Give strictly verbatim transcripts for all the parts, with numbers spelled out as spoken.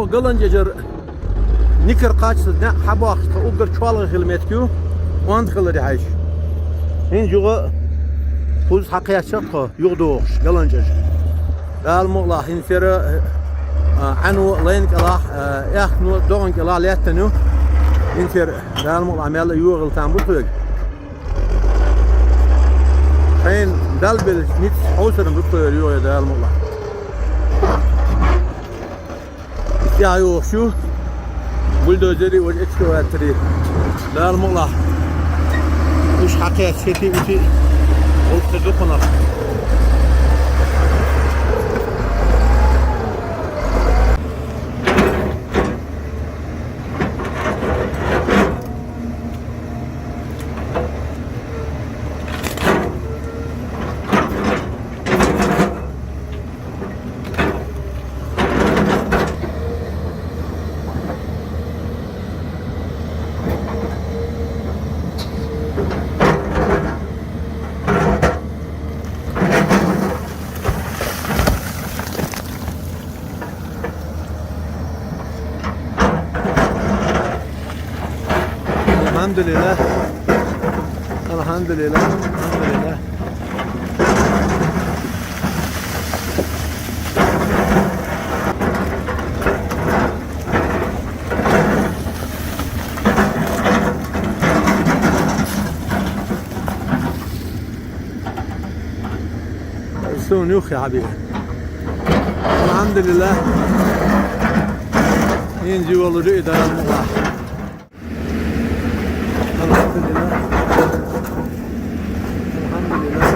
Галанчежара никар кхаччалца некъ хьабоаккхаш тха уггар чоалгӀа хила меттиг ю, онда хиларе хьаьжа. ХӀинца юха кхузза хьакхаьчча тхо юхадогӀуш Галанчежа. Дала мукъалахь, хӀинца яра, а, Ӏано лайна кӀалахь, а, аьхкано догӀан кӀалахь лаьттан ю. ХӀинца яра, Дала мукъалахь, мел а йогӀал там бу тхоьга. Хьайна Далла белча ницкъ хьовсар ма ду тхоьгара йогӀе, Дала мукъалахь. ТӀехьа йогӀуш ю бульдозери, важа экскаватори. Дала мукъалахь, уж хьакхаьчча хӀетий-утий гӀулакх хир ду кхунах. Алхьамдулиллахь. Алхьамдулиллахь. Алхьамдулиллахь. Суна юххе хьабе. Алхьамдулиллахь. ХӀинца йолуш ю и, Дала мукъалахь. Алхьамдулиллахь. Алхьамдулиллахь.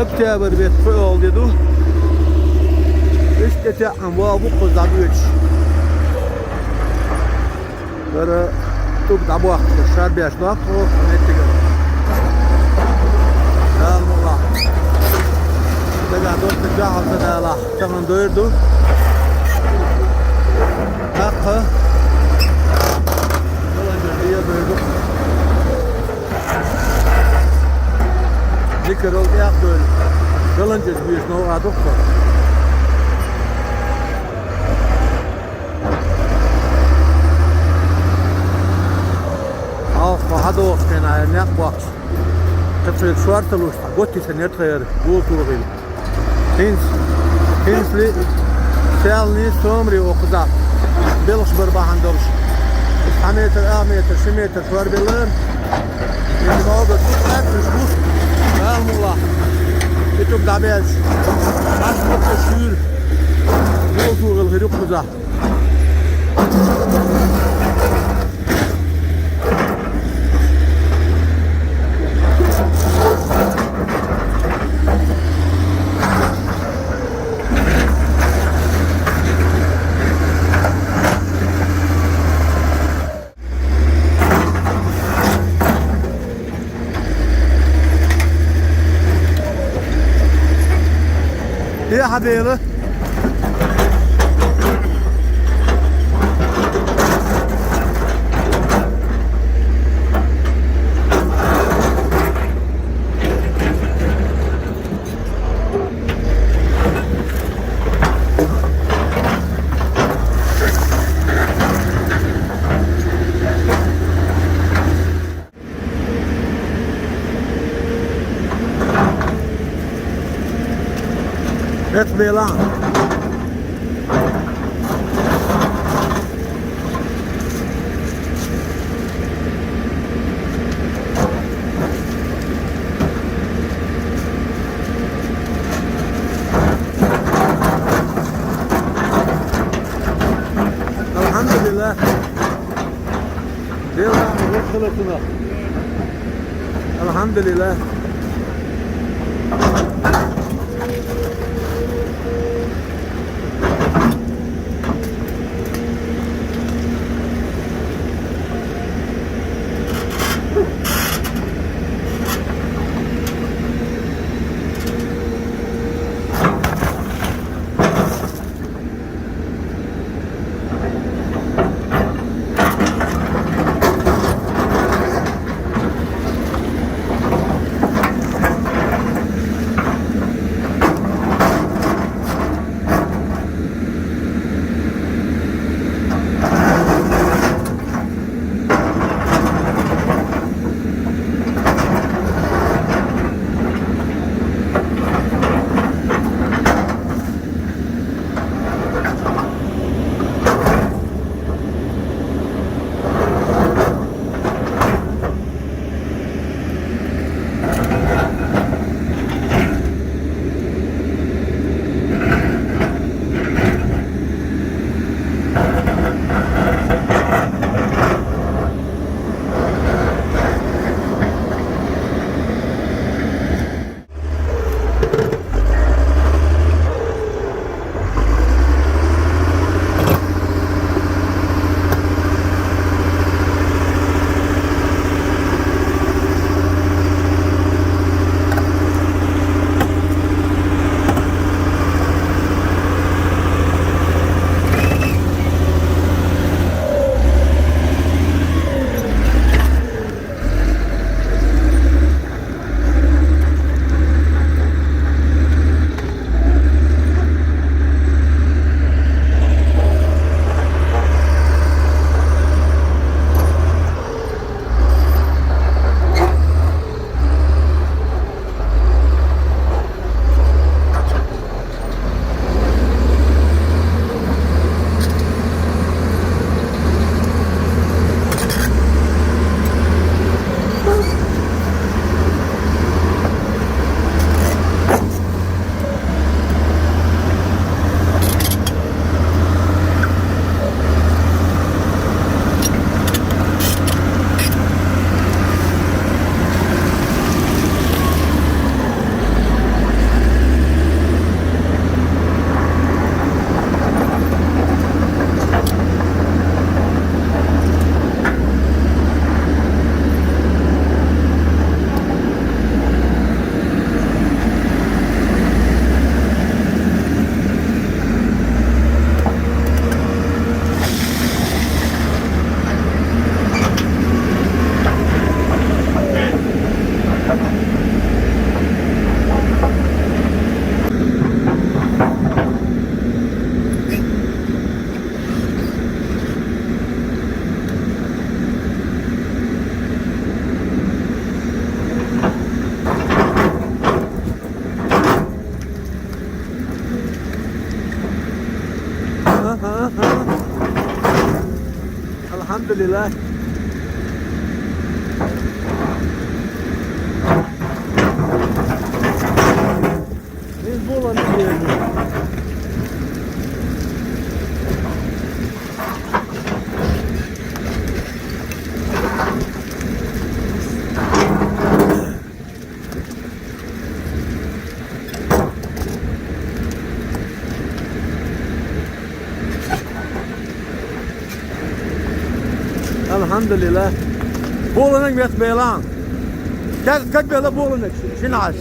Октябрь бетта кхоалгӀа де ду. Иштта тӀетаьӀӀан вола бу кхуза дӀабоьдуш. Бара тӀулг дӀабохкуш, шарбеш доккху меттигара. Дала мукъалахь. Дагахь доцца чохь а ца далахь. Тахана дойр ду. ТӀаккха. Галанчежа дойр ду. Дикарал тӀех дойр. Галанчежа веш новкъа дуккха. Хьалха хьадохкена некъ бохкуш. Кхин цуьнан шорта луш, готти сан яр тхайар, гултугӀина. ХӀинца, хӀинцале, селни, сомри оха кхузахь белхаш бар бахьана долуш. Цхьа метр, ах метр, ши метр шорбелла. Иза бохург ду, цхьаьрташ бу. Дала мукъалахь. Итог дабяз. Ас мөккө шүүр. Бул суугал хирюк буза. Ия, хабела. Эт бела. Алхамдулилла. Бела, вот хылысына. Алхамдулилла. Алхамдулилла. Elhamdülillah. Boğlanak met belan. Gel, kalk böyle boğlanak. Şinaş.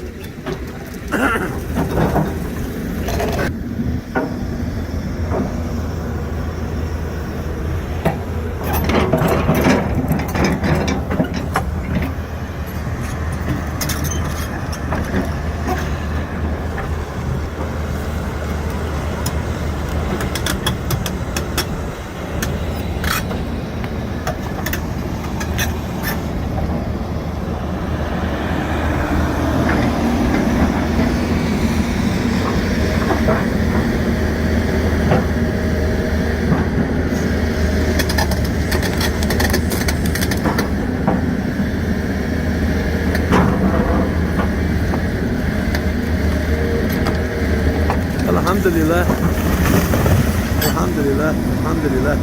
Elhamdülillah. Elhamdülillah. Elhamdülillah.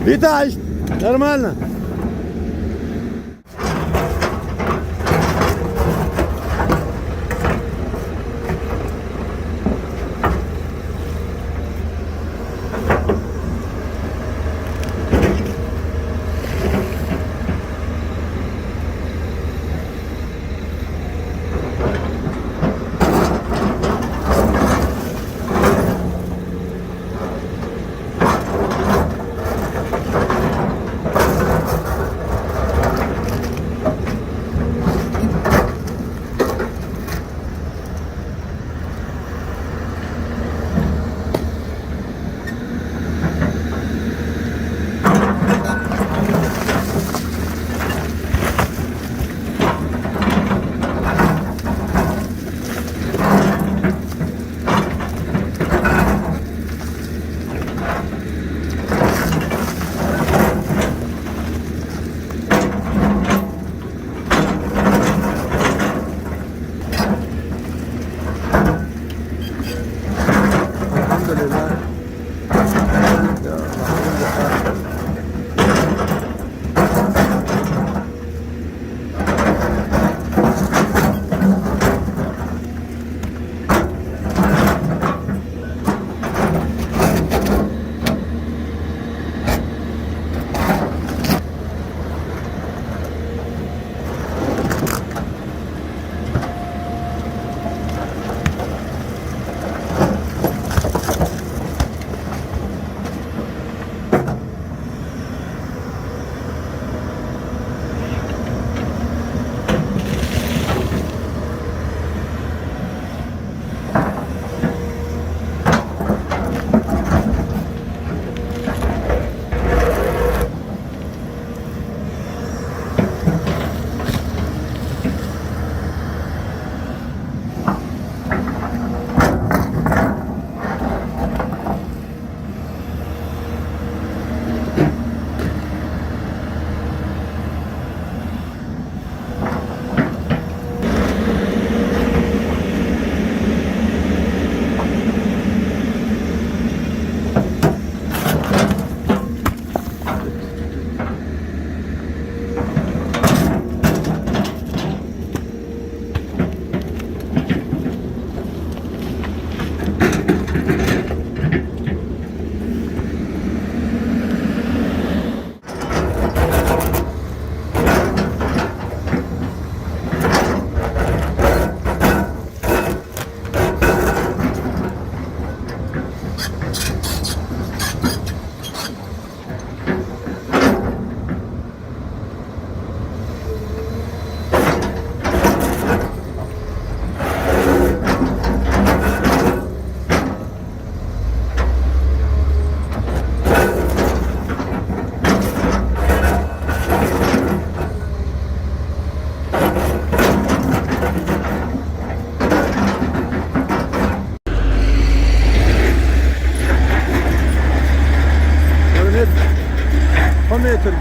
Виталь, нормально.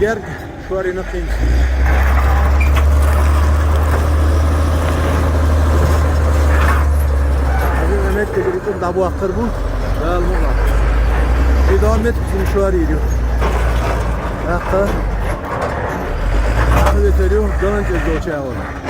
Ярг шуар инахин. Азин амет тегритун дабу аккар бу. Дал муга. Идамет кин шуар ирю. Аха. Ахве терю, ганан чездочаван.